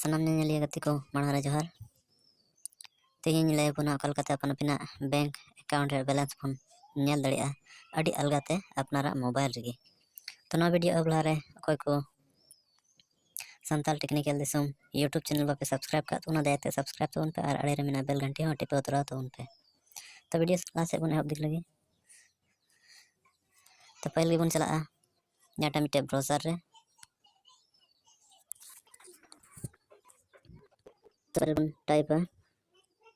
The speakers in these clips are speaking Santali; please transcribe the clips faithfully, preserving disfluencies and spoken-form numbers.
ᱥᱟᱱᱟᱢ ᱧᱮᱧᱮᱞᱤᱭᱟᱹ ᱜᱟᱛᱮ ᱠᱚ ᱢᱟᱲᱟᱝ ᱨᱮ ᱡᱚᱦᱟᱨ᱾ ᱛᱮᱦᱮᱧ ᱞᱟᱹᱭ ᱟᱵᱚᱱᱟ ᱚᱠᱟ ᱞᱮᱠᱟᱛᱮ ᱟᱯᱟᱱ ᱟᱹᱯᱤᱱᱟᱜ ᱵᱮᱝᱠ ᱮᱠᱟᱣᱩᱱᱴ ᱨᱮ ᱵᱮᱞᱮᱱᱥ ᱵᱚᱱ ᱧᱮᱞ ᱫᱟᱲᱮᱭᱟᱜᱼᱟ ᱟᱹᱰᱤ ᱟᱞᱜᱟᱛᱮ ᱟᱯᱱᱟᱨᱟᱜ ᱢᱳᱵᱟᱭᱤᱞ ᱨᱮᱜᱮ᱾ ᱛᱚ, ᱱᱚᱣᱟ ᱵᱷᱤᱰᱤᱭᱳ ᱮᱦᱚᱵ ᱞᱟᱦᱟᱨᱮ ᱚᱠᱚᱭ ᱠᱚ ᱥᱟᱱᱛᱟᱲ ᱴᱮᱠᱱᱤᱠᱮᱞ ᱫᱤᱥᱚᱢ ᱭᱩᱴᱩᱵᱽ ᱪᱮᱱᱮᱞ ᱵᱟᱯᱮ ᱥᱟᱵᱥᱠᱨᱟᱭᱤᱵ ᱠᱟᱜ ᱛᱟᱵᱚᱱᱟ, ᱫᱟᱭᱟᱛᱮ ᱥᱟᱵᱥᱠᱨᱟᱭᱤᱵ ᱛᱟᱵᱚᱱ ᱯᱮ ᱟᱨ ᱟᱲᱮ ᱨᱮ ᱢᱮᱱᱟᱜ ᱵᱮᱞ ᱜᱷᱟᱱᱴᱤ ᱦᱚᱸ ᱴᱤᱯᱟᱹᱣ ᱛᱚᱨᱟᱣ ᱛᱟᱵᱚᱱ ᱯᱮ᱾ ᱛᱚ, ᱵᱷᱤᱰᱤᱭᱳ ᱞᱟᱦᱟ ᱥᱮᱫ ᱵᱚᱱ ᱮᱦᱚᱵ ᱤᱫᱤ ᱞᱮᱜᱮ᱾ ᱛᱚ, ᱯᱟᱹᱦᱤᱞ ᱜᱮᱵᱚᱱ ᱪᱟᱞᱟᱜᱼᱟ ᱡᱟᱦᱟᱸᱴᱟᱜ ᱢᱤᱫᱴᱮᱡ ᱵᱨᱟᱣᱡᱟᱨ ᱨᱮ᱾ ᱛᱟᱨᱯᱚᱨᱮ ᱵᱚᱱ ᱴᱟᱭᱤᱯᱟ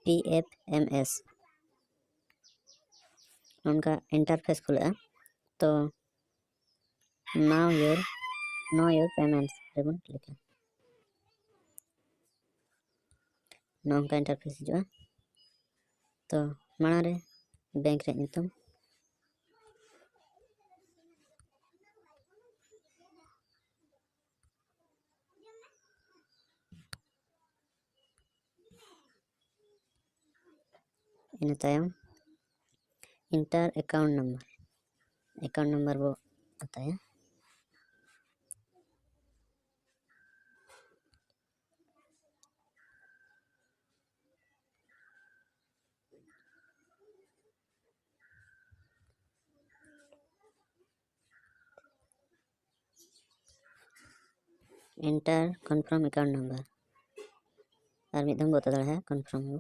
ᱯᱤ ᱮᱯᱷ ᱮᱢ ᱮᱥ᱾ ᱱᱚᱝᱠᱟ ᱤᱱᱴᱟᱨᱯᱷᱮᱥ ᱠᱷᱩᱞᱟᱹᱜᱼᱟ᱾ ᱛᱚ, now your, know your payments ᱨᱮᱵᱚᱱ ᱠᱞᱤᱠᱟ᱾ ᱱᱚᱝᱠᱟ ᱤᱱᱴᱟᱨᱯᱷᱮᱥ ᱦᱤᱡᱩᱜᱼᱟ᱾ ᱛᱚ, ᱢᱟᱲᱟᱝ ᱨᱮ ᱵᱮᱝᱠ ᱨᱮᱭᱟᱜ ᱧᱩᱛᱩᱢ, ᱤᱱᱟᱹ ᱛᱟᱭᱚᱢ enter account number, account number ᱵᱚ ᱦᱟᱛᱟᱭᱟ᱾ Enter confirm account number, ᱟᱨ ᱢᱤᱫ ᱫᱷᱟᱣ ᱵᱚ ᱚᱛᱟ ᱫᱟᱲᱮᱭᱟᱜᱼᱟ confirm ᱟᱵᱚ᱾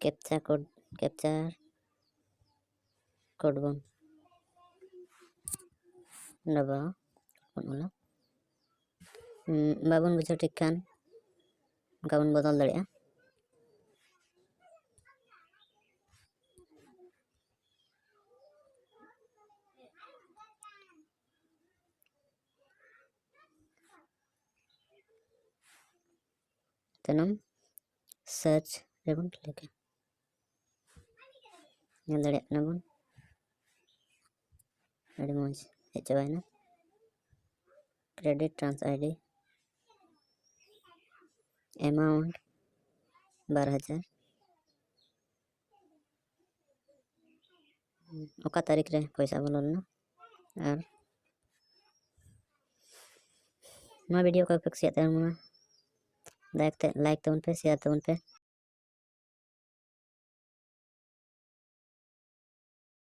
captcha code, captcha code ᱵᱚᱱ ᱫᱟᱵᱟᱣᱟ, ᱵᱚᱱ ᱚᱞᱟ᱾ ᱦᱩᱸ, ᱵᱟᱵᱚᱱ ᱵᱩᱡᱷᱟᱹᱣ ᱴᱷᱤᱠ ᱠᱷᱟᱱ ᱚᱱᱠᱟ ᱵᱚᱱ ᱵᱚᱫᱚᱞ ᱫᱟᱲᱮᱭᱟᱜᱼᱟ᱾ ᱛᱟᱭᱱᱚᱢ search ᱨᱮᱵᱚᱱ ᱠᱞᱤᱠᱟ᱾ ᱧᱮᱞ ᱫᱟᱲᱮᱭᱟᱜ ᱠᱟᱱᱟ ᱵᱚᱱ, ᱟᱹᱰᱤ ᱢᱚᱡᱽ ᱦᱮᱡ ᱪᱟᱵᱟᱭᱮᱱᱟ᱾ Credit trans ID, amount ᱵᱟᱨ ᱦᱟᱡᱟᱨ᱾ ᱚᱠᱟ ᱛᱟᱹᱨᱤᱠᱷ ᱨᱮ ᱯᱚᱭᱥᱟ ᱵᱚᱞᱚ ᱞᱮᱱᱟ? ᱟᱨ ᱱᱚᱣᱟ video ᱚᱠᱚᱭ ᱠᱚᱯᱮ ᱠᱩᱥᱤᱭᱟᱜ ᱛᱟᱵᱚᱱᱟ, ᱫᱟᱭᱟ ᱠᱟᱛᱮ like ᱛᱟᱵᱚᱱ ᱯᱮ, share ᱛᱟᱵᱚᱱ ᱯᱮ᱾